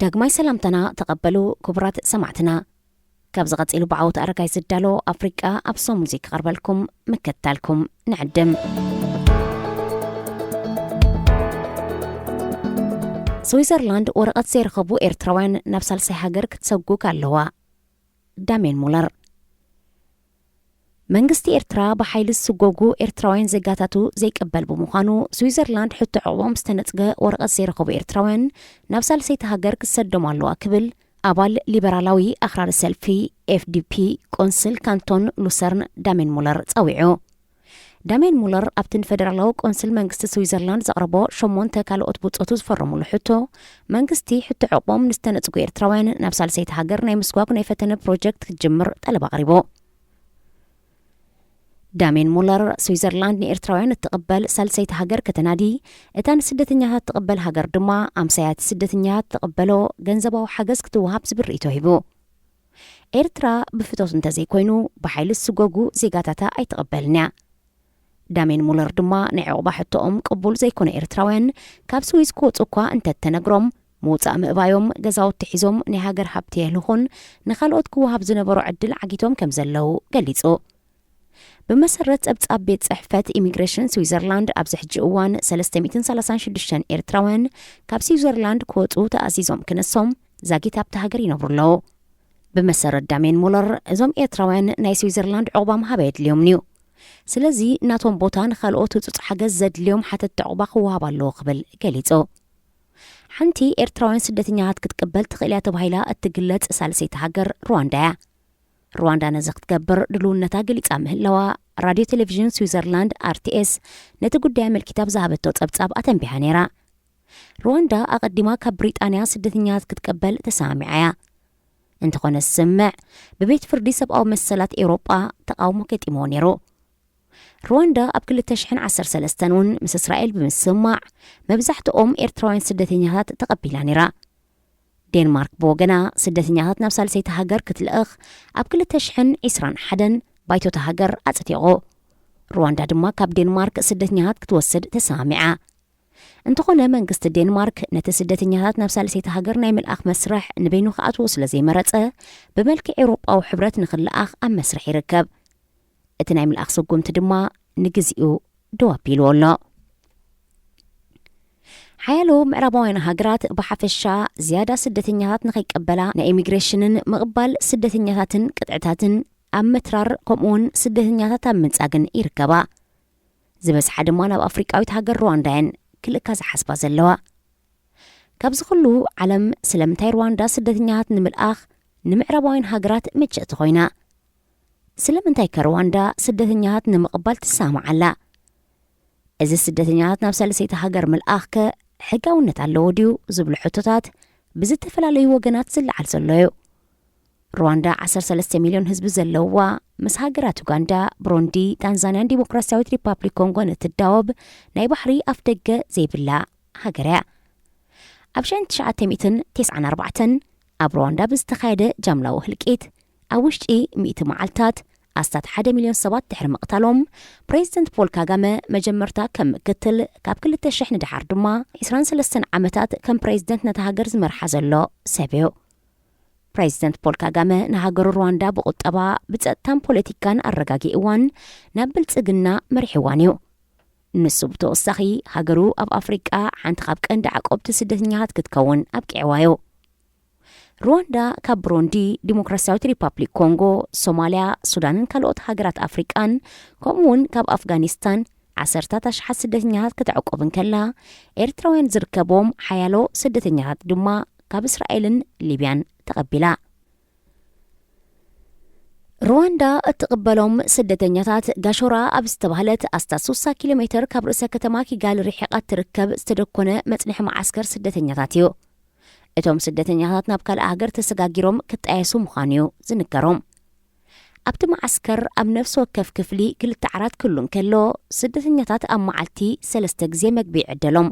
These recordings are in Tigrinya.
ዳግማይ ሰላምታና ተቐበሉ ክቡራት ሰማዕትና። ካብ ዝቐጺሉ ብዓወት ኣረጋይ ዝዳሎ ኣፍሪቃ ኣብ ሰሙን እዚ ክቐርበልኩም ምክትታልኩም ንዕድም። ስዊዘርላንድ ወረቐት ዘይረኸቡ ኤርትራውያን ናብ ሳልሳይ ሃገር ክትሰጉግ ኣለዋ። ዳሜን ሙለር። መንግስቲ ኤርትራ ብሓይሊ ዝስጎጉ ኤርትራውያን ዜጋታቱ ዘይቅበል ብምዃኑ፣ ስዊዘርላንድ ሕቶ ዕቑቦም ዝተነጽገ ወረቐት ዘይረኸቡ ኤርትራውያን ናብ ሳልሰይቲ ሃገር ክሰዶም ኣለዋ ክብል ኣባል ሊበራላዊ ኣኽራሪ ሰልፊ ኤፍዲፒ ቆንስል ካንቶን ሉሰርን ዳሜን ሙለር ጸዊዑ። ዳሜን ሙለር ኣብቲ ንፈደራላዊ ቆንስል መንግስቲ ስዊዘርላንድ ዘቕረቦ ሸሞንተ ካልኦት ብጾቱ ዝፈረሙሉ ሕቶ፣ መንግስቲ ሕቶ ዕቑቦም ንዝተነጽጉ ኤርትራውያን ናብ ሳልሰይቲ ሃገር ናይ ምስጓግ ናይ ፈተነ ፕሮጀክት ክትጅምር ጠለብ ኣቕሪቡ። ዳሜን ሙለር፣ ስዊዘርላንድ ንኤርትራውያን እትቕበል ሳልሰይቲ ሃገር ከተናዲ፣ እታ ንስደተኛታት ትቕበል ሃገር ድማ ኣምሳያት ስደተኛታት ትቕበሎ ገንዘባዊ ሓገዝ ክትወሃብ ዝብል ርእይቶ ሂቡ። ኤርትራ ብፍቶት እንተዘይኮይኑ፣ ብሓይሊ ዝስጎጉ ዜጋታታ ኣይትቕበልን እያ። ዳሜን ሙለር ድማ፣ ናይ ዕቑባ ሕቶኦም ቅቡል ዘይኮነ ኤርትራውያን ካብ ስዊዝ ክወጹ እኳ እንተተነግሮም፣ ምውጻእ ምእባዮም፣ ገዛውቲ ሒዞም ናይ ሃገር ሃብቲ የህልኹን ንኻልኦት ክወሃብ ዝነበሮ ዕድል ዓጊቶም ከም ዘለዉ ገሊጹ። ብመሰረት ጸብጻብ ቤት ጽሕፈት ኢሚግሬሽን ስዊዘርላንድ፣ ኣብዚ ሕጂ እዋን ሰለስተ ሚእትን ሰላሳን ሽዱሽተን ኤርትራውያን ካብ ስዊዘርላንድ ክወጹ ተኣዚዞም ክነሶም ዛጊት ኣብቲ ሃገር ይነብሩ ኣለዉ። ብመሰረት ዳሜን ሙለር፣ እዞም ኤርትራውያን ናይ ስዊዘርላንድ ዕቑባ ምሃብ ኣየድልዮምን እዩ። ስለዚ ናቶም ቦታ ንኻልኦት ህጹጽ ሓገዝ ዘድልዮም ሓተትቲ ዕቑባ ክወሃብ ኣለዎ ክብል ገሊጹ። ሓንቲ ኤርትራውያን ስደተኛታት ክትቅበል ትኽእል እያ ተባሂላ እትግለጽ ሳልሰይቲ ሃገር ሩዋንዳ እያ። ሩዋንዳ ነዚ ክትገብር ድልውነታ ገሊጻ ምህላዋ ራድዮ ቴሌቪዥን ስዊዘርላንድ ኣርቲኤስ ነቲ ጉዳይ ኣመልኪታ ብዝሃበቶ ጸብጻብ ኣተንቢሃ ነይራ። ሩዋንዳ ኣቐዲማ ካብ ብሪጣንያ ስደተኛታት ክትቀበል ተሰማሚዓ እያ። እንተኾነ ዝስምዕ ብቤት ፍርዲ ሰብኣዊ መሰላት ኤውሮጳ ተቓውሞ ገጢምዎ ነይሩ። ሩዋንዳ ኣብ ክልተ ሽሕን ዓሰርተ ሰለስተን እውን ምስ እስራኤል ብምስምማዕ መብዛሕትኦም ኤርትራውያን ስደተኛታት ተቐቢላ ነይራ። ዴንማርክ ብወገና ስደተኛታት ናብ ሳልሰይቲ ሃገር ክትልእኽ ኣብ ክልተ ሽሕን ዕስራን ሓደን ባይቶታ ሃገር ኣጽዲቑ። ሩዋንዳ ድማ ካብ ዴንማርክ ስደተኛታት ክትወስድ ተሰማሚዓ። እንተኾነ መንግስቲ ዴንማርክ ነቲ ስደተኛታት ናብ ሳልሰይቲ ሃገር ናይ ምልኣኽ መስርሕ ንበይኑ ክኣትዎ ስለ ዘይመረጸ ብመልክዕ ኤውሮጳዊ ሕብረት ንኽልኣኽ ኣብ መስርሕ ይርከብ። እቲ ናይ ምልኣኽ ስጉምቲ ድማ ንግዚኡ ደው ኣቢልዎ ኣሎ። ሓያሎ ምዕራባውያን ሃገራት ብሓፈሻ ዝያዳ ስደተኛታት ንኸይቀበላ ናይ ኢሚግሬሽንን ምቕባል ስደተኛታትን ቅጥዕታትን ኣብ ምትራር ከምኡውን ስደተኛታት ኣብ ምንጻግን ይርከባ። ዝበዝሓ ድማ ናብ ኣፍሪቃዊት ሃገር ሩዋንዳ እየን ክልእካ ዝሓስባ ዘለዋ። ካብዚ ኩሉ ዓለም ስለምንታይ ሩዋንዳ ስደተኛታት ንምልኣኽ ንምዕራባውያን ሃገራት ምችእቲ ኮይና? ስለምንታይ ከ ሩዋንዳ ስደተኛታት ንምቕባል ትሰማማዕ ኣላ? እዚ ስደተኛታት ናብ ሳልሰይቲ ሃገር ምልኣኽ ከ ሕጋውነት ኣለዎ ድዩ ዝብሉ ሕቶታት ብዝተፈላለዩ ወገናት ዝለዓል ዘሎ እዩ። ሩዋንዳ ዓሰርተ ሰለስተ ሚልዮን ህዝቢ ዘለውዋ፣ ምስ ሃገራት ኡጋንዳ፣ ብሮንዲ፣ ታንዛንያን ዲሞክራሲያዊት ሪፓብሊክ ኮንጎን እትዳወብ ናይ ባሕሪ ኣፍደገ ዘይብላ ሃገር እያ። ኣብ ሽሕን ትሽዓተ ሚእትን ተስዓን ኣርባዕተን ኣብ ሩዋንዳ ብዝተኻየደ ጃምላዊ ህልቂት፣ ኣብ ውሽጢ ሚእቲ መዓልታት ኣስታት ሓደ ሚልዮን ሰባት ድሕሪ ምቕታሎም፣ ፕሬዚደንት ፖል ካጋመ መጀመርታ ከም ምክትል፣ ካብ ክልተ ሽሕ ንደሓር ድማ ዕስራን ሰለስተን ዓመታት ከም ፕሬዚደንት ነታ ሃገር ዝመርሓ ዘሎ ሰብ እዩ። ፕሬዚደንት ፖል ካጋመ ንሃገሩ ሩዋንዳ ብቁጠባ፣ ብጸጥታን ፖለቲካን ኣረጋጊእዋን ናብ ብልጽግና መሪሕዋን እዩ። ንሱ ብተወሳኺ ሃገሩ ኣብ ኣፍሪቃ ሓንቲ ካብ ቀንዲ ዓቆብቲ ስደተኛታት ክትከውን ኣብቂዕዋ እዩ። ሩዋንዳ ካብ ብሮንዲ፣ ዲሞክራሲያዊት ሪፓብሊክ ኮንጎ፣ ሶማልያ፣ ሱዳንን ካልኦት ሃገራት ኣፍሪቃን ከምኡ እውን ካብ ኣፍጋኒስታን ዓሰርታት ኣሽሓት ስደተኛታት ከተዕቁብ እንከላ፣ ኤርትራውያን ዝርከብዎም ሓያሎ ስደተኛታት ድማ ካብ እስራኤልን ሊብያን ተቐቢላ። ሩዋንዳ እትቕበሎም ስደተኛታት ጋሾራ ኣብ ዝተባህለት ኣስታት ስሳ ኪሎ ሜትር ካብ ርእሰ ከተማ ኪጋሊ ርሒቓ እትርከብ ዝተደኮነ መጽንሒ መዓስከር ስደተኛታት እዩ። እቶም ስደተኛታት ናብ ካልእ ሃገር ተሰጋጊሮም ክጣየሱ ምዃኑ እዩ ዝንገሮም። ኣብቲ መዓስከር ኣብ ነፍሲ ወከፍ ክፍሊ ክልተ ዓራት ክህሉ እንከሎ፣ ስደተኛታት ኣብ መዓልቲ ሰለስተ ግዜ መግቢ ይዕደሎም።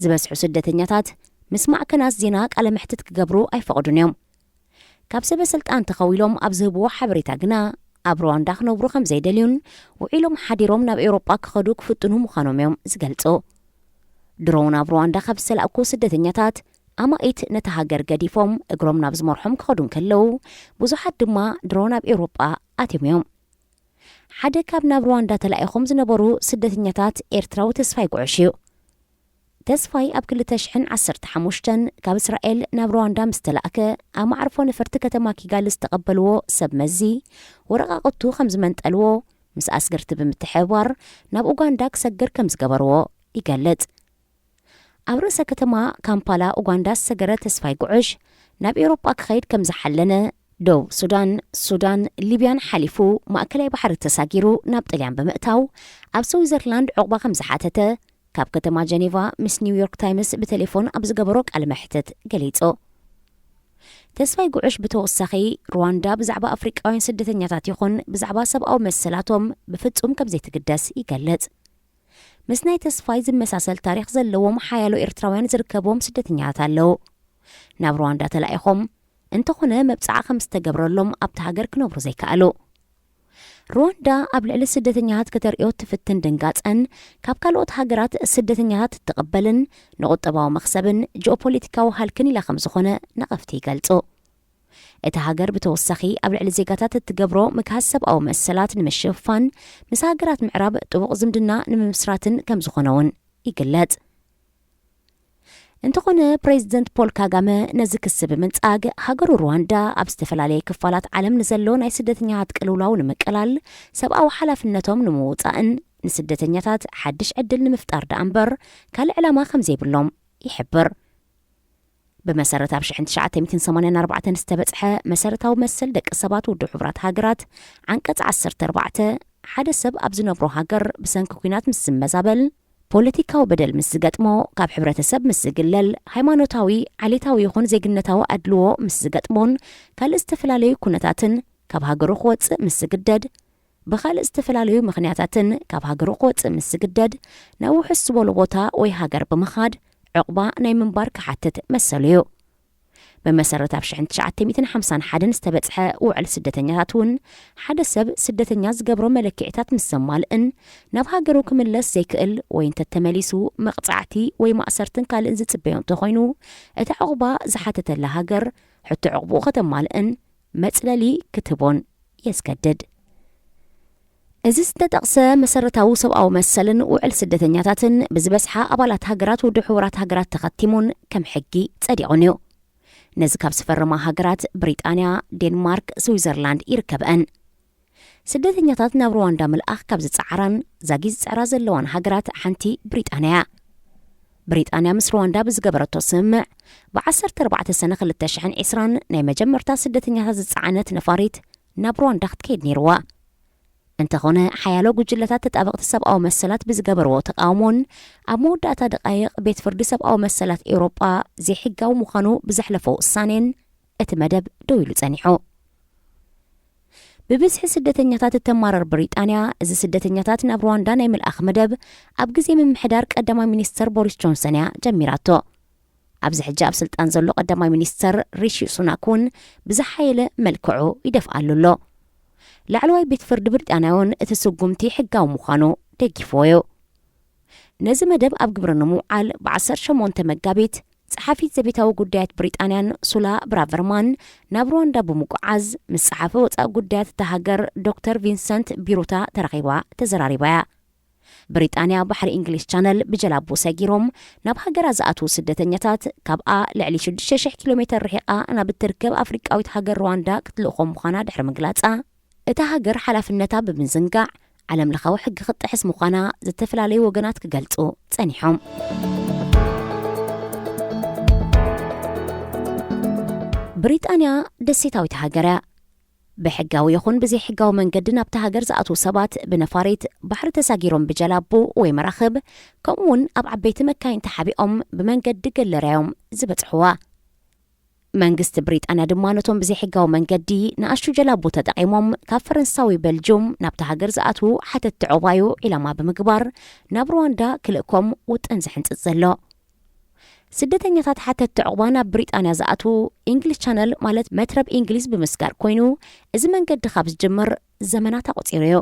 ዝበዝሑ ስደተኛታት ምስ ማዕከናት ዜና ቃለ መሕትት ክገብሩ ኣይፈቕዱን እዮም። ካብ ሰበ ስልጣን ተኸዊሎም ኣብ ዝህብዎ ሓበሬታ ግና፣ ኣብ ሩዋንዳ ክነብሩ ከም ዘይደልዩን ውዒሎም ሓዲሮም ናብ ኤውሮጳ ክኸዱ ክፍትኑ ምዃኖም እዮም ዝገልጹ። ድሮ እውን ኣብ ሩዋንዳ ካብ ዝተላእኩ ስደተኛታት ኣማኢት ነታ ሃገር ገዲፎም እግሮም ናብ ዝመርሖም ክኸዱ እንከለዉ፣ ብዙሓት ድማ ድሮ ናብ ኤውሮጳ ኣትዮም እዮም። ሓደ ካብ ናብ ሩዋንዳ ተላኢኾም ዝነበሩ ስደተኛታት ኤርትራዊ ተስፋይ ጉዕሽ እዩ። ተስፋይ ኣብ ክልተ ሽሕን ዓሰርተ ሓሙሽተን ካብ እስራኤል ናብ ሩዋንዳ ምስ ተላእከ፣ ኣብ መዓርፎ ነፈርቲ ከተማ ኪጋሊ ዝተቐበልዎ ሰብ መዚ፣ ወረቓቕቱ ከም ዝመንጠልዎ፣ ምስ ኣስገርቲ ብምትሕብባር ናብ ኡጋንዳ ክሰግር ከም ዝገበርዎ ይገልጽ። ኣብ ርእሰ ከተማ ካምፓላ ኡጋንዳ ዝሰገረ ተስፋይ ጉዕሽ፣ ናብ ኤውሮጳ ክኸይድ ከም ዝሓለነ፣ ደቡብ ሱዳን፣ ሱዳን፣ ሊብያን ሓሊፉ ማእከላይ ባሕሪ ተሳጊሩ ናብ ጥልያን ብምእታው፣ ኣብ ስዊዘርላንድ ዑቕባ ከም ዝሓተተ፣ ካብ ከተማ ጀኔቫ ምስ ኒውዮርክ ታይምስ ብቴሌፎን ኣብ ዝገበሮ ቃለ መሕትት ገሊጹ። ተስፋይ ጉዕሽ ብተወሳኺ፣ ሩዋንዳ ብዛዕባ ኣፍሪቃውያን ስደተኛታት ይኹን ብዛዕባ ሰብኣዊ መሰላቶም ብፍጹም ከም ዘይትግደስ ይገልጽ። ምስ ናይ ተስፋይ ዝመሳሰል ታሪኽ ዘለዎም ሓያሎ ኤርትራውያን ዝርከብዎም ስደተኛታት ኣለዉ። ናብ ሩዋንዳ ተላኢኾም፣ እንተኾነ መብጽዓ ከም ዝተገብረሎም ኣብቲ ሃገር ክነብሩ ዘይከኣሉ። ሩዋንዳ ኣብ ልዕሊ ስደተኛታት ከተርእዮ ትፍትን ድንጋጸን፣ ካብ ካልኦት ሃገራት ስደተኛታት እትቕበልን ንቁጠባዊ መኽሰብን ጂኦፖለቲካዊ ሃልክን ኢላ ከም ዝኾነ ነቐፍቲ ይገልጹ። እታ ሃገር ብተወሳኺ ኣብ ልዕሊ ዜጋታት እትገብሮ ምግሃስ ሰብኣዊ መሰላት ንምሽፍፋን፣ ምስ ሃገራት ምዕራብ ጥቡቕ ዝምድና ንምምስራትን ከም ዝኾነ እውን ይግለጽ። እንተኾነ፣ ፕሬዚደንት ፖል ካጋመ ነዚ ክሲ ብምንጻግ፣ ሃገሩ ሩዋንዳ ኣብ ዝተፈላለየ ክፋላት ዓለም ንዘሎ ናይ ስደተኛታት ቅልውላው ንምቅላል፣ ሰብኣዊ ሓላፍነቶም ንምውጻእን ንስደተኛታት ሓድሽ ዕድል ንምፍጣር ደኣ እምበር፣ ካልእ ዕላማ ከም ዘይብሎም ይሕብር። ብመሰረት ኣብ ሽሕን ትሽዓተ ሚእትን ሰማንያን ኣርባዕተን ዝተበጽሐ መሰረታዊ መሰል ደቂ ሰባት ውድብ ሕቡራት ሃገራት ዓንቀጽ ዓሰርተ ኣርባዕተ፣ ሓደ ሰብ ኣብ ዝነብሮ ሃገር ብሰንኪ ኲናት ምስ ዝመዛበል፣ ፖለቲካዊ በደል ምስ ዝገጥሞ፣ ካብ ሕብረተሰብ ምስ ዝግለል፣ ሃይማኖታዊ፣ ዓሌታዊ ይኹን ዜግነታዊ ኣድልዎ ምስ ዝገጥሞን ካልእ ዝተፈላለዩ ኩነታትን ካብ ሃገሩ ክወጽእ ምስ ዝግደድ፣ ብኻልእ ዝተፈላለዩ ምኽንያታትን ካብ ሃገሩ ክወጽእ ምስ ዝግደድ፣ ናብ ውሑስ ዝበሎ ቦታ ወይ ሃገር ብምኻድ ዑቕባ ናይ ምንባር ክሓትት መሰሉ እዩ። ብመሰረት ኣብ ሽሕን ትሽዓተ ሚእትን ሓምሳን ሓደን ዝተበጽሐ ውዕል ስደተኛታት እውን፣ ሓደ ሰብ ስደተኛ ዝገብሮ መለክዒታት ምስ ዘማልእን ናብ ሃገሩ ክምለስ ዘይክእል ወይ እንተተመሊሱ መቕጻዕቲ ወይ ማእሰርትን ካልእን ዝጽበዮ እንተኾይኑ፣ እታ ዑቕባ ዝሓተተላ ሃገር ሕቶ ዑቕብኡ ከተማልእን መጽለሊ ክትህቦን የስገድድ። እዚ ዝተጠቕሰ መሰረታዊ ሰብኣዊ መሰልን ውዕል ስደተኛታትን ብዝበዝሓ ኣባላት ሃገራት ውድብ ሕቡራት ሃገራት ተኸቲሙን ከም ሕጊ ጸዲቑን እዩ። ነዚ ካብ ዝፈርማ ሃገራት ብሪጣንያ፣ ዴንማርክ፣ ስዊዘርላንድ ይርከብአን። ስደተኛታት ናብ ሩዋንዳ ምልኣኽ ካብ ዝጸዓራን ዛጊ ዝጸዕራ ዘለዋን ሃገራት ሓንቲ ብሪጣንያ እያ። ብሪጣንያ ምስ ሩዋንዳ ብዝገበረቶ ስምምዕ፣ ብ ዓሰርተ ኣርባዕተ ሰነ ክልተ ሽሕን ዕስራን ናይ መጀመርታ ስደተኛታት ዝጸዓነት ነፋሪት ናብ ሩዋንዳ ክትከይድ ነይርዋ። እንተኾነ፣ ሓያሎ ጉጅለታት ተጣበቕቲ ሰብኣዊ መሰላት ብዝገበርዎ ተቓውሞን ኣብ መወዳእታ ደቓይቕ ቤት ፍርዲ ሰብኣዊ መሰላት ኤውሮጳ ዘይሕጋዊ ምዃኑ ብዘሕለፎ ውሳኔን እቲ መደብ ደው ኢሉ ጸኒሑ። ብብዝሒ ስደተኛታት እተማረር ብሪጣንያ፣ እዚ ስደተኛታት ናብ ሩዋንዳ ናይ ምልኣኽ መደብ ኣብ ግዜ ምምሕዳር ቀዳማይ ሚኒስተር ቦሪስ ጆንሰን እያ ጀሚራቶ። ኣብዚ ሕጂ ኣብ ስልጣን ዘሎ ቀዳማይ ሚኒስተር ሪሺ ሱናክ እውን ብዝሓየለ መልክዑ ይደፍኣሉ ኣሎ። ላዕለዋይ ቤት ፍርዲ ብሪጣንያ እውን እቲ ስጉምቲ ሕጋዊ ምዃኑ ደጊፍዎ'ዩ። ነዚ መደብ ኣብ ግብሪ ንምውዓል፣ ብ ዓሰርተ ሸሞንተ መጋቢት፣ ጸሓፊት ዘቤታዊ ጉዳያት ብሪጣንያን ሱላ ብራቨርማን ናብ ሩዋንዳ ብምጉዓዝ፣ ምስ ጸሓፊ ወጻኢ ጉዳያት እታ ሃገር ዶክተር ቪንሰንት ቢሩታ ተራኺባ ተዘራሪባ እያ። ብሪጣንያ ባሕሪ እንግሊዝ ቻነል ብጀላቡ ሰጊሮም ናብ ሃገራ ዝኣትዉ ስደተኛታት፣ ካብኣ ልዕሊ ሽዱሽተ ሽሕ ኪሎ ሜተር ርሒቓ ናብ እትርከብ ኣፍሪቃዊት ሃገር ሩዋንዳ ክትልእኾም ምዃና ድሕሪ ምግላጻ፣ እታ ሃገር ሓላፍነታ ብምዝንጋዕ፣ ዓለም ለኻዊ ሕጊ ክትጥሕስ ምዃና ዝተፈላለዩ ወገናት ክገልጹ ጸኒሖም። ብሪጣንያ ደሴታዊት ሃገር እያ። ብሕጋዊ ይኹን ብዘይሕጋዊ መንገዲ ናብታ ሃገር ዝኣትዉ ሰባት ብነፋሪት፣ ባሕሪ ተሳጊሮም ብጀላቡ ወይ መራኽብ፣ ከምኡ'ውን ኣብ ዓበይቲ መካይን ተሓቢኦም ብመንገዲ ገለርያ እዮም ዝበጽሕዋ። መንግስቲ ብሪጣንያ ድማ ነቶም ብዘይሕጋዊ መንገዲ ንኣሽቱ ጀላቡ ተጠቒሞም ካብ ፈረንሳ ወይ በልጁም ናብታ ሃገር ዝኣትዉ ሓተትቲ ዑቕባ'ዩ ዒላማ ብምግባር ናብ ሩዋንዳ ክልእኮም ውጥን ዝሕንጽጽ ዘሎ። ስደተኛታት ሓተትቲ ዑቕባ ናብ ብሪጣንያ ዝኣትዉ ኢንግሊሽ ቻነል ማለት መትረብ ኢንግሊዝ ብምስጋር ኮይኑ፣ እዚ መንገዲ ካብ ዝጅምር ዘመናት ኣቑጺሩ እዩ።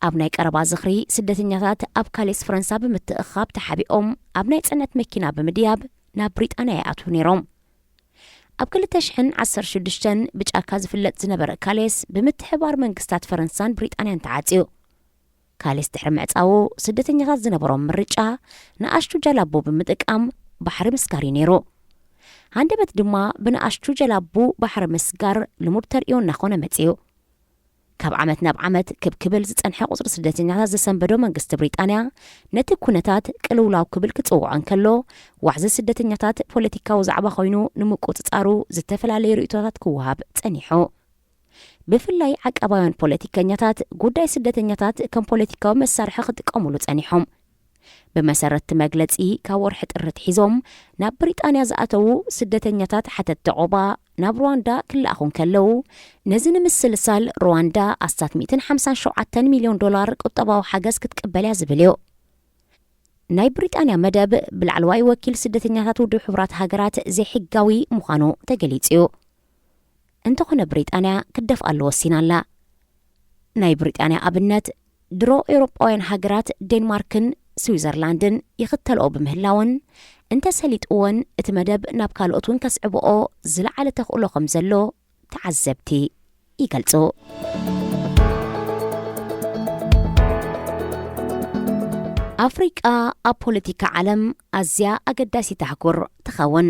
ኣብ ናይ ቀረባ ዝኽሪ ስደተኛታት ኣብ ካሌስ ፈረንሳ ብምትእኽኻብ ተሓቢኦም ኣብ ናይ ጽዕነት መኪና ብምድያብ ናብ ብሪጣንያ ይኣትዉ ነይሮም። ኣብ ክልተ ሽሕን ዓሰርተ ሽዱሽተን ብጫካ ዝፍለጥ ዝነበረ ካሌስ ብምትሕባር መንግስታት ፈረንሳን ብሪጣንያን ተዓጽዩ። ካሌስ ድሕሪ ምዕጻዉ፣ ስደተኛታት ዝነበሮም ምርጫ ንኣሽቱ ጀላቡ ብምጥቃም ባሕሪ ምስጋር እዩ ነይሩ። ሃንደበት ድማ ብንኣሽቱ ጀላቡ ባሕሪ ምስጋር ልሙድ ተርእዮ እናኾነ መጺኡ። ካብ ዓመት ናብ ዓመት ክብ ክብል ዝጸንሐ ቁጽሪ ስደተኛታት ዘሰንበዶ መንግስቲ ብሪጣንያ፣ ነቲ ኩነታት ቅልውላው ክብል ክጽውዖ እንከሎ፣ ዋሕዚ ስደተኛታት ፖለቲካዊ ዛዕባ ኮይኑ ንምቁጽጻሩ ዝተፈላለየ ርእይቶታት ክወሃብ ጸኒሑ። ብፍላይ ዓቃባውያን ፖለቲከኛታት ጉዳይ ስደተኛታት ከም ፖለቲካዊ መሳርሒ ክጥቀሙሉ ጸኒሖም። ብመሰረት እቲ መግለጺ፣ ካብ ወርሒ ጥሪ ኣትሒዞም ናብ ብሪጣንያ ዝኣተዉ ስደተኛታት ሓተትቲ ዑቕባ ናብ ሩዋንዳ ክለኣኹ እንከለዉ፣ ነዚ ንምስልሳል ሩዋንዳ ኣስታት ሚእትን ሓምሳን ሸውዓተን ሚልዮን ዶላር ቁጠባዊ ሓገዝ ክትቅበል እያ ዝብል እዩ። ናይ ብሪጣንያ መደብ ብላዕለዋይ ወኪል ስደተኛታት ውድብ ሕቡራት ሃገራት ዘይሕጋዊ ምዃኑ ተገሊጹ እዩ። እንተኾነ ብሪጣንያ ክትደፍኣሉ ወሲና ኣላ። ናይ ብሪጣንያ ኣብነት ድሮ ኤውሮጳውያን ሃገራት ዴንማርክን ስዊዘርላንድን ይኽተልኦ ብምህላወን፣ እንተሰሊጥወን እቲ መደብ ናብ ካልኦት እውን ከስዕብኦ ዝለዓለ ተኽእሎ ከም ዘሎ ተዓዘብቲ ይገልጹ። ኣፍሪቃ ኣብ ፖለቲካ ዓለም ኣዝያ ኣገዳሲት ኣህጉር ትኸውን።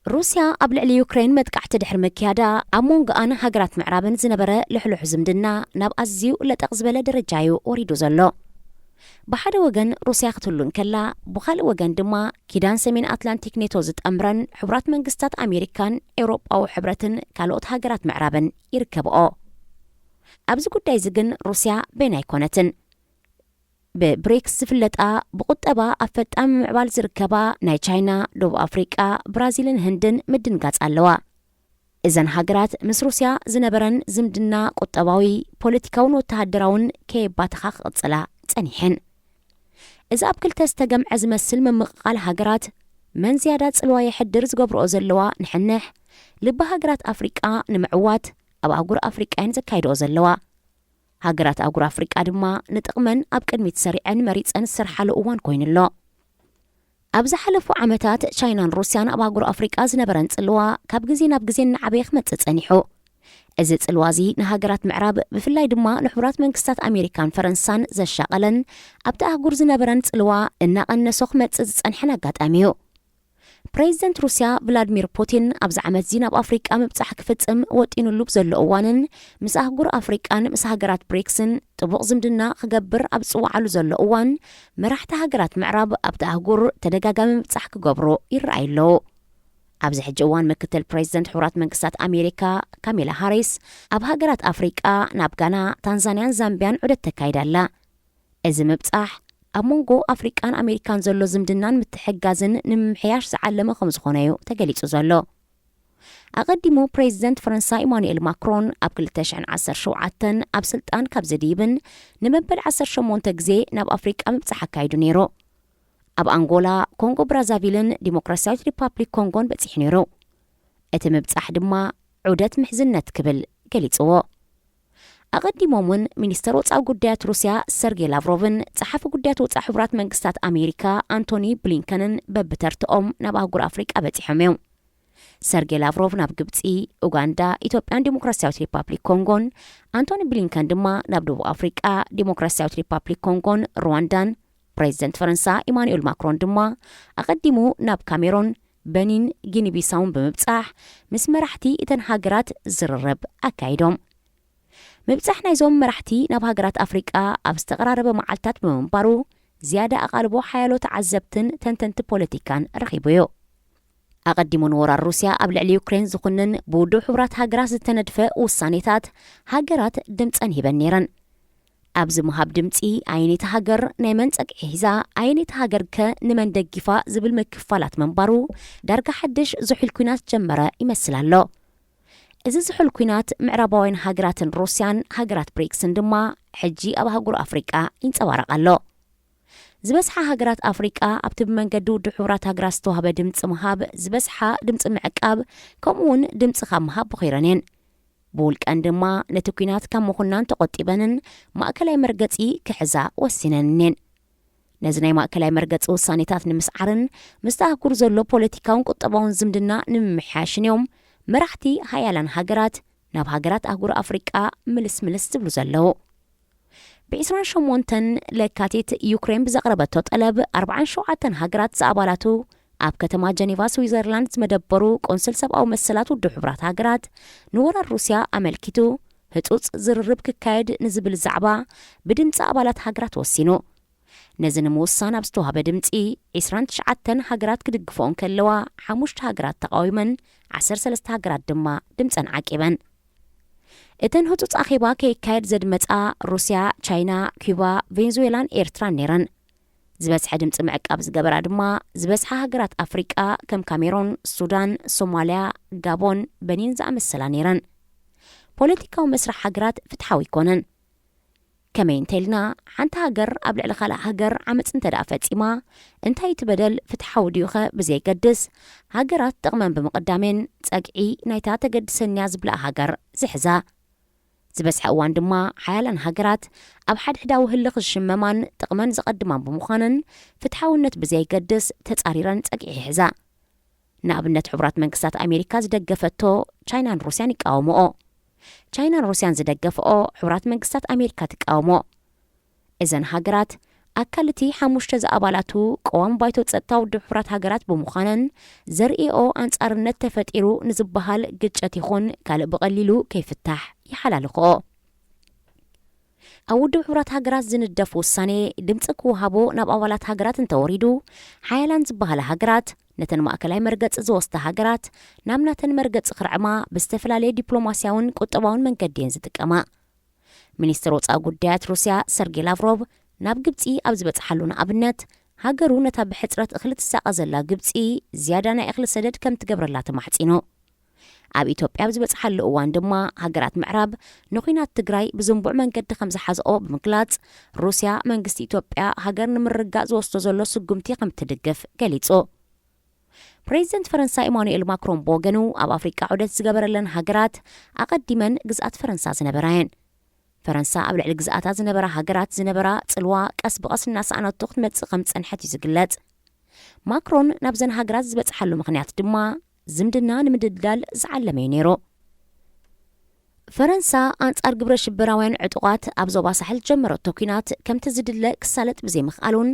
ሩስያ ኣብ ልዕሊ ዩክሬን መጥቃዕቲ ድሕሪ ምክያዳ፣ ኣብ መንጎኣን ሃገራት ምዕራብን ዝነበረ ልሕሉሕ ዝምድና ናብ ኣዝዩ ለጠቕ ዝበለ ደረጃ እዩ ወሪዱ ዘሎ። ብሓደ ወገን ሩስያ ክትህሉ እንከላ፣ ብኻልእ ወገን ድማ ኪዳን ሰሜን ኣትላንቲክ ኔቶ ዝጠምረን ሕቡራት መንግስታት ኣሜሪካን ኤውሮጳዊ ሕብረትን ካልኦት ሃገራት ምዕራብን ይርከብኦ። ኣብዚ ጉዳይ እዚ ግን ሩስያ በይና ኣይኮነትን። ብብሪክስ ዝፍለጣ፣ ብቁጠባ ኣብ ፈጣን ምምዕባል ዝርከባ ናይ ቻይና፣ ደቡብ ኣፍሪቃ፣ ብራዚልን ህንድን ምድንጋጽ ኣለዋ። እዘን ሃገራት ምስ ሩስያ ዝነበረን ዝምድና ቁጠባዊ፣ ፖለቲካውን ወተሃደራውን ከየባተኻ ክቕጽላ ጸኒሐን። እዚ ኣብ ክልተ ዝተገምዐ ዝመስል ምምቕቓል ሃገራት መን ዝያዳ ጽልዋ የሕድር ዝገብርኦ ዘለዋ ንሕንሕ፣ ልቢ ሃገራት ኣፍሪቃ ንምዕዋት ኣብ ኣህጉር ኣፍሪቃ እየን ዘካይድኦ ዘለዋ። ሃገራት ኣህጉር ኣፍሪቃ ድማ ንጥቕመን ኣብ ቅድሚት ሰሪዐን መሪጸን ዝሰርሓሉ እዋን ኮይኑ ኣሎ። ኣብ ዝሓለፉ ዓመታት ቻይናን ሩስያን ኣብ ኣህጉር ኣፍሪቃ ዝነበረን ጽልዋ ካብ ግዜ ናብ ግዜ እናዓበየ ክመጽእ ጸኒሑ። እዚ ጽልዋ እዚ ንሃገራት ምዕራብ፣ ብፍላይ ድማ ንሕቡራት መንግስታት ኣሜሪካን ፈረንሳን ዘሻቐለን ኣብቲ ኣህጉር ዝነበረን ጽልዋ እናቐነሶ ክመጽእ ዝጸንሐን ኣጋጣሚ እዩ። ፕሬዚደንት ሩስያ ቭላድሚር ፑቲን ኣብዚ ዓመት እዚ ናብ ኣፍሪቃ ምብጻሕ ክፍጽም ወጢኑሉ ብዘሎ እዋንን ምስ ኣህጉር ኣፍሪቃን ምስ ሃገራት ብሪክስን ጥቡቕ ዝምድና ክገብር ኣብ ዝጽውዓሉ ዘሎ እዋን፣ መራሕቲ ሃገራት ምዕራብ ኣብቲ ኣህጉር ተደጋጋሚ ምብጻሕ ክገብሩ ይረኣዩ ኣለዉ። ኣብዚ ሕጂ እዋን ምክትል ፕሬዚደንት ሕቡራት መንግስታት ኣሜሪካ ካሜላ ሃሪስ ኣብ ሃገራት ኣፍሪቃ ናብ ጋና፣ ታንዛንያን ዛምቢያን ዑደት ተካይድ ኣላ። እዚ ምብጻሕ ኣብ መንጎ ኣፍሪቃን ኣሜሪካን ዘሎ ዝምድናን ምትሕግጋዝን ንምምሕያሽ ዝዓለመ ከም ዝኾነ እዩ ተገሊጹ ዘሎ። ኣቐዲሙ ፕሬዚደንት ፈረንሳ ኢማኑኤል ማክሮን ኣብ ክልተ ሽሕን ዓሰርተ ሸውዓተን ኣብ ስልጣን ካብ ዝድይብን ንመበል ዓሰርተ ሸሞንተ ግዜ ናብ ኣፍሪቃ ምብጻሕ ኣካይዱ ነይሩ። ኣብ ኣንጎላ፣ ኮንጎ ብራዛቪልን ዲሞክራሲያዊት ሪፓብሊክ ኮንጎን በጺሑ ነይሩ። እቲ ምብጻሕ ድማ ዑደት ምሕዝነት ክብል ገሊጽዎ። ኣቐዲሞም እውን ሚኒስተር ወጻኢ ጉዳያት ሩስያ ሰርጌ ላቭሮቭን ጸሓፊ ጉዳያት ወጻኢ ሕቡራት መንግስታት ኣሜሪካ ኣንቶኒ ብሊንከንን በብተርትኦም ናብ ኣህጉር ኣፍሪቃ በጺሖም እዮም። ሰርጌ ላቭሮቭ ናብ ግብጺ፣ ኡጋንዳ፣ ኢትዮጵያን ዲሞክራሲያዊት ሪፓብሊክ ኮንጎን፣ ኣንቶኒ ብሊንከን ድማ ናብ ደቡብ ኣፍሪቃ፣ ዲሞክራሲያዊት ሪፓብሊክ ኮንጎን ሩዋንዳን፣ ፕሬዚደንት ፈረንሳ ኢማኑኤል ማክሮን ድማ ኣቐዲሙ ናብ ካሜሮን፣ በኒን፣ ጊኒ ቢሳውን ብምብጻሕ ምስ መራሕቲ እተን ሃገራት ዝርርብ ኣካይዶም። ምብጻሕ ናይዞም መራሕቲ ናብ ሃገራት ኣፍሪቃ ኣብ ዝተቐራረበ መዓልታት ብምንባሩ፣ ዝያዳ ኣቓልቦ ሓያሎ ተዓዘብትን ተንተንቲ ፖለቲካን ረኺቡ እዩ። ኣቐዲሙ ንወራር ሩስያ ኣብ ልዕሊ ዩክሬን ዝኹንን ብውድብ ሕቡራት ሃገራት ዝተነድፈ ውሳኔታት ሃገራት ድምጸን ሂበን ነይረን። ኣብዚ ምሃብ ድምጺ ኣየነይቲ ሃገር ናይ መን ጸግዒ ሒዛ፣ ኣየነይቲ ሃገር ከ ንመን ደጊፋ ዝብል ምክፋላት ምንባሩ ዳርጋ ሓድሽ ዝሑል ኲናት ጀመረ ይመስል ኣሎ። እዚ ዝሑል ኲናት ምዕራባውያን ሃገራትን ሩስያን ሃገራት ብሪክስን ድማ ሕጂ ኣብ ኣህጉር ኣፍሪቃ ይንጸባረቕ ኣሎ። ዝበዝሓ ሃገራት ኣፍሪቃ ኣብቲ ብመንገዲ ውድብ ሕቡራት ሃገራት ዝተዋህበ ድምጺ ምሃብ ዝበዝሓ ድምጺ ምዕቃብ ከምኡ እውን ድምጺ ካብ ምሃብ ቦኺረን እየን። ብውልቀን ድማ ነቲ ኲናት ካብ ምኹናን ተቖጢበንን ማእከላይ መርገጺ ክሕዛ ወሲነን እየን። ነዚ ናይ ማእከላይ መርገጺ ውሳኔታት ንምስዓርን ምስቲ ኣህጉር ዘሎ ፖለቲካውን ቁጠባውን ዝምድና ንምምሕያሽን እዮም መራሕቲ ሃያላን ሃገራት ናብ ሃገራት ኣህጉር ኣፍሪቃ ምልስ ምልስ ዝብሉ ዘለዉ። ብ28 ለካቲት ዩክሬን ብዘቕረበቶ ጠለብ ኣርባዓን ሸውዓተን ሃገራት ዝኣባላቱ ኣብ ከተማ ጀኔቫ ስዊዘርላንድ ዝመደበሩ ቆንስል ሰብኣዊ መሰላት ውድብ ሕቡራት ሃገራት ንወራር ሩስያ ኣመልኪቱ ህጹጽ ዝርርብ ክካየድ ንዝብል ዛዕባ ብድምጺ ኣባላት ሃገራት ወሲኑ። ነዚ ንምውሳን ኣብ ዝተዋህበ ድምጺ ዒስራን ትሽዓተን ሃገራት ክድግፍኦ እንከለዋ ሓሙሽተ ሃገራት ተቓዊመን ዓሰርተ ሰለስተ ሃገራት ድማ ድምጸን ዓቂበን። እተን ህጹጽ ኣኼባ ከይካየድ ዘድመጻ ሩስያ፣ ቻይና፣ ኪባ፣ ቬንዙዌላን ኤርትራን ነይረን። ዝበዝሐ ድምጺ ምዕቃብ ዝገበራ ድማ ዝበዝሓ ሃገራት ኣፍሪቃ ከም ካሜሮን፣ ሱዳን፣ ሶማልያ፣ ጋቦን፣ በኒን ዝኣመሰላ ነይረን። ፖለቲካዊ መስርሕ ሃገራት ፍትሓዊ ኣይኮነን። ከመይ እንተኢልና ሓንቲ ሃገር ኣብ ልዕሊ ካልእ ሃገር ዓመጽ እንተ ደኣ ፈጺማ እንታይ እቲ በደል ፍትሓዊ ድዩኸ ብዘይገድስ ሃገራት ጥቕመን ብምቕዳሜን ጸግዒ ናይታ ተገድሰንያ ዝብላ ሃገር ዝሕዛ። ዝበዝሐ እዋን ድማ ሓያላን ሃገራት ኣብ ሓድሕዳዊ ህልኽ ዝሽመማን ጥቕመን ዘቐድማን ብምዃነን ፍትሓውነት ብዘይገድስ ተጻሪረን ጸግዒ ይሕዛ። ንኣብነት ሕቡራት መንግስታት ኣሜሪካ ዝደገፈቶ ቻይናን ሩስያን ይቃወምኦ። ቻይናን ሩስያን ዝደገፍኦ ሕቡራት መንግስታት ኣሜሪካ ትቃወሞ። እዘን ሃገራት ኣካል እቲ ሓሙሽተ ዝኣባላቱ ቀዋሚ ባይቶ ጸጥታ ውድብ ሕቡራት ሃገራት ብምዃነን ዘርእኦ ኣንጻርነት ተፈጢሩ ንዝበሃል ግጭት ይኹን ካልእ ብቐሊሉ ከይፍታሕ ይሓላልኽኦ። ኣብ ውድብ ሕቡራት ሃገራት ዝንደፍ ውሳኔ ድምፂ ክወሃቦ ናብ ኣባላት ሃገራት እንተወሪዱ ሓያላን ዝበሃላ ሃገራት ነተን ማእከላይ መርገፂ ዝወስዳ ሃገራት ናብ ናተን መርገፂ ክርዕማ ብዝተፈላለየ ዲፕሎማስያውን ቁጠባውን መንገዲ እየን ዝጥቀማ። ሚኒስትር ወፃኢ ጉዳያት ሩስያ ሰርጌ ላቭሮቭ ናብ ግብፂ ኣብ ዝበፅሓሉ ንኣብነት ሃገሩ ነታ ብሕፅረት እኽሊ ትሳቐ ዘላ ግብፂ ዝያዳ ናይ እኽሊ ሰደድ ከም ትገብረላ ተማሕፂኑ። ኣብ ኢትዮጵያ ኣብ ዝበፅሓሉ እዋን ድማ ሃገራት ምዕራብ ንኹናት ትግራይ ብዝንቡዕ መንገዲ ከም ዝሓዝኦ ብምግላፅ ሩስያ መንግስቲ ኢትዮጵያ ሃገር ንምርጋእ ዝወስዶ ዘሎ ስጉምቲ ከም ትድግፍ ገሊፁ። ፕሬዚደንት ፈረንሳ ኢማኑኤል ማክሮን ብወገኑ ኣብ ኣፍሪቃ ዑደት ዝገበረለን ሃገራት ኣቐዲመን ግዝኣት ፈረንሳ ዝነበራ እየን። ፈረንሳ ኣብ ልዕሊ ግዝኣታ ዝነበራ ሃገራት ዝነበራ ፅልዋ ቀስ ብቐስ እናሰኣነቶ ክትመፅእ ከም ዝፀንሐት እዩ ዝግለፅ። ማክሮን ናብዘን ሃገራት ዝበፅሓሉ ምኽንያት ድማ ዝምድና ንምድልዳል ዝዓለመ እዩ ነይሩ። ፈረንሳ ኣንጻር ግብረ ሽበራውያን ዕጡቓት ኣብ ዞባ ሳሕል ዝጀመረቶ ኲናት ከምቲ ዝድለ ክሳለጥ ብዘይምኽኣሉን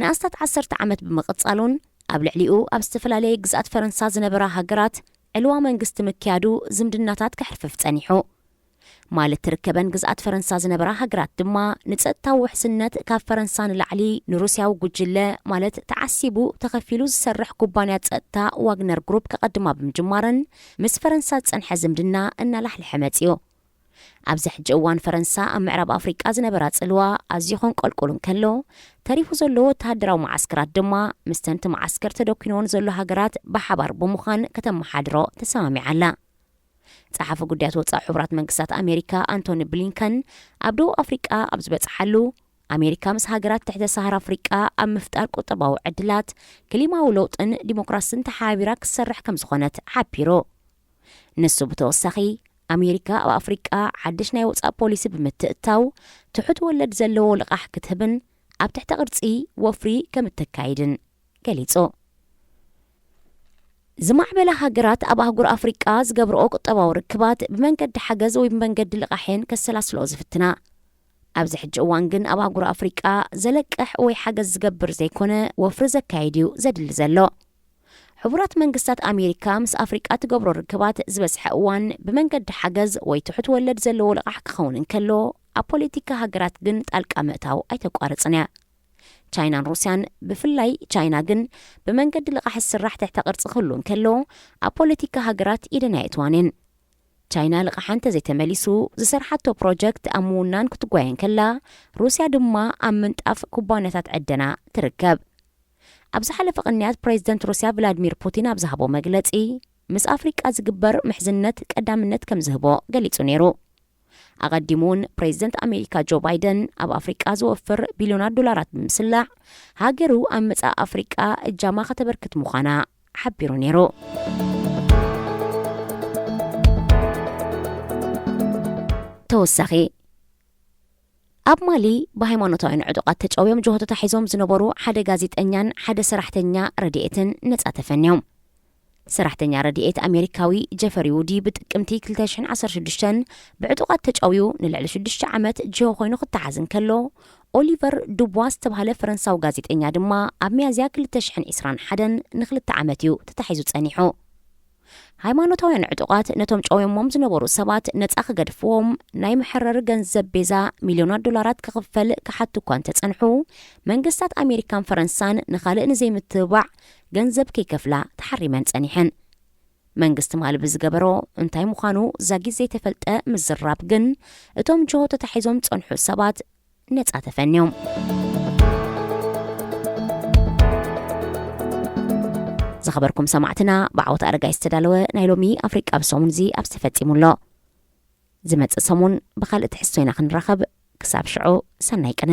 ንኣስታት ዓሰርተ ዓመት ብምቕጻሉን ኣብ ልዕሊኡ ኣብ ዝተፈላለየ ግዝኣት ፈረንሳ ዝነበራ ሃገራት ዕልዋ መንግስቲ ምክያዱ ዝምድናታት ከሕርፍፍ ጸኒሑ። ማለት ትርከበን ግዝኣት ፈረንሳ ዝነበራ ሃገራት ድማ ንጸጥታዊ ውሕስነት ካብ ፈረንሳ ንላዕሊ ንሩስያዊ ጉጅለ ማለት ተዓሲቡ ተኸፊሉ ዝሰርሕ ኩባንያ ጸጥታ ዋግነር ግሩፕ ከቐድማ ብምጅማረን ምስ ፈረንሳ ዝጸንሐ ዝምድና እናላሕለሐ መጺኡ። ኣብዚ ሕጂ እዋን ፈረንሳ ኣብ ምዕራብ ኣፍሪቃ ዝነበራ ጽልዋ ኣዝዩ ከንቆልቁል እንከሎ ተሪፉ ዘሎ ወተሃደራዊ መዓስከራት ድማ ምስተን እቲ መዓስከር ተደኪንዎን ዘሎ ሃገራት ብሓባር ብምዃን ከተመሓድሮ ተሰማሚዓ ኣላ። ጸሓፊ ጉዳያት ወጻኢ ሕቡራት መንግስታት ኣሜሪካ ኣንቶኒ ብሊንከን ኣብ ደቡብ ኣፍሪቃ ኣብ ዝበጽሓሉ ኣሜሪካ ምስ ሃገራት ትሕተ ሰሃራ ኣፍሪቃ ኣብ ምፍጣር ቁጠባዊ ዕድላት፣ ክሊማዊ ለውጥን ዲሞክራስን ተሓባቢራ ክትሰርሕ ከም ዝኾነት ሓቢሩ። ንሱ ብተወሳኺ ኣሜሪካ ኣብ ኣፍሪቃ ሓድሽ ናይ ወጻኢ ፖሊሲ ብምትእታው ትሑት ወለድ ዘለዎ ልቓሕ ክትህብን ኣብ ትሕተ ቅርጺ ወፍሪ ከም እተካይድን ገሊጹ። ዝማዕበላ ሃገራት ኣብ ኣህጉር ኣፍሪቃ ዝገብርኦ ቁጠባዊ ርክባት ብመንገዲ ሓገዝ ወይ ብመንገዲ ልቓሕ እየን ከሰላስልኦ ዝፍትና። ኣብዚ ሕጂ እዋን ግን ኣብ ኣህጉር ኣፍሪቃ ዘለቅሕ ወይ ሓገዝ ዝገብር ዘይኮነ ወፍሪ ዘካይድ እዩ ዘድሊ ዘሎ። ሕቡራት መንግስታት ኣሜሪካ ምስ ኣፍሪቃ ትገብሮ ርክባት ዝበዝሐ እዋን ብመንገዲ ሓገዝ ወይ ትሑት ወለድ ዘለዎ ልቓሕ ክኸውን እንከሎ ኣብ ፖለቲካ ሃገራት ግን ጣልቃ ምእታው ኣይተቋርጽን እያ። ቻይናን ሩስያን ብፍላይ ቻይና ግን ብመንገዲ ልቓሕ ዝስራሕ ትሕተ ቅርጺ ክህሉ እንከሎ ኣብ ፖለቲካ ሃገራት ኢደን ኣየእትዋን እየን። ቻይና ልቓሓ እንተዘይተመሊሱ ዝሰርሓቶ ፕሮጀክት ኣብ ምውናን ክትጓየ እንከላ ሩስያ ድማ ኣብ ምንጣፍ ኩባንያታት ዕደና ትርከብ። ኣብ ዝሓለፈ ቅንያት ፕሬዚደንት ሩስያ ቭላድሚር ፑቲን ኣብ ዝሃቦ መግለጺ ምስ ኣፍሪቃ ዝግበር ምሕዝነት ቀዳምነት ከም ዝህቦ ገሊጹ ነይሩ። ኣቐዲሙ እውን ፕሬዚደንት ኣሜሪካ ጆ ባይደን ኣብ ኣፍሪቃ ዝወፍር ቢልዮናት ዶላራት ብምስላዕ ሃገሩ ኣብ መጻኢ ኣፍሪቃ እጃማ ከተበርክት ምዃና ሓቢሩ ነይሩ። ተወሳኺ ኣብ ማሊ ብሃይማኖታውያን ዕጡቓት ተጨውዮም ጅሆ ተታሒዞም ዝነበሩ ሓደ ጋዜጠኛን ሓደ ሰራሕተኛ ረድኤትን ነጻ ተፈንዮም። ሰራሕተኛ ረድኤት ኣሜሪካዊ ጀፈሪ ውዲ ብጥቅምቲ ክልተ ሽሕን ዓሰርተ ሽዱሽተን ብዕጡቓት ተጨውዩ ንልዕሊ ሽዱሽተ ዓመት ጅሆ ኮይኑ ክተሓዝ እንከሎ፣ ኦሊቨር ዱቧ ዝተባህለ ፈረንሳዊ ጋዜጠኛ ድማ ኣብ ሚያዝያ ክልተ ሽሕን ዕስራን ሓደን ንክልተ ዓመት እዩ ተታሒዙ ጸኒሑ። ሃይማኖታውያን ዕጡቓት ነቶም ጨውዮሞም ዝነበሩ ሰባት ነጻ ክገድፍዎም ናይ መሐረሪ ገንዘብ ቤዛ ሚልዮናት ዶላራት ክኽፈል ክሓቱ እኳ እንተጸንሑ፣ መንግስታት ኣሜሪካን ፈረንሳን ንኻልእ ንዘይምትብባዕ ገንዘብ ከይከፍላ ተሓሪመን ጸኒሐን። መንግስቲ ማሊ ብዝገበሮ እንታይ ምዃኑ ዛጊት ዘይተፈልጠ ምዝራብ ግን፣ እቶም ጅሆ ተታሒዞም ዝጸንሑ ሰባት ነጻ ተፈንዮም። ዝኸበርኩም ሰማዕትና፣ ብዓወት ኣረጋይ ዝተዳለወ ናይ ሎሚ ኣፍሪቃ ብሰሙን እዚ ኣብዚ ተፈጺሙ ኣሎ። ዝመጽእ ሰሙን ብኻልእ ትሕዝቶ ኢና ክንራኸብ። ክሳብ ሽዑ፣ ሰናይ ቅነ።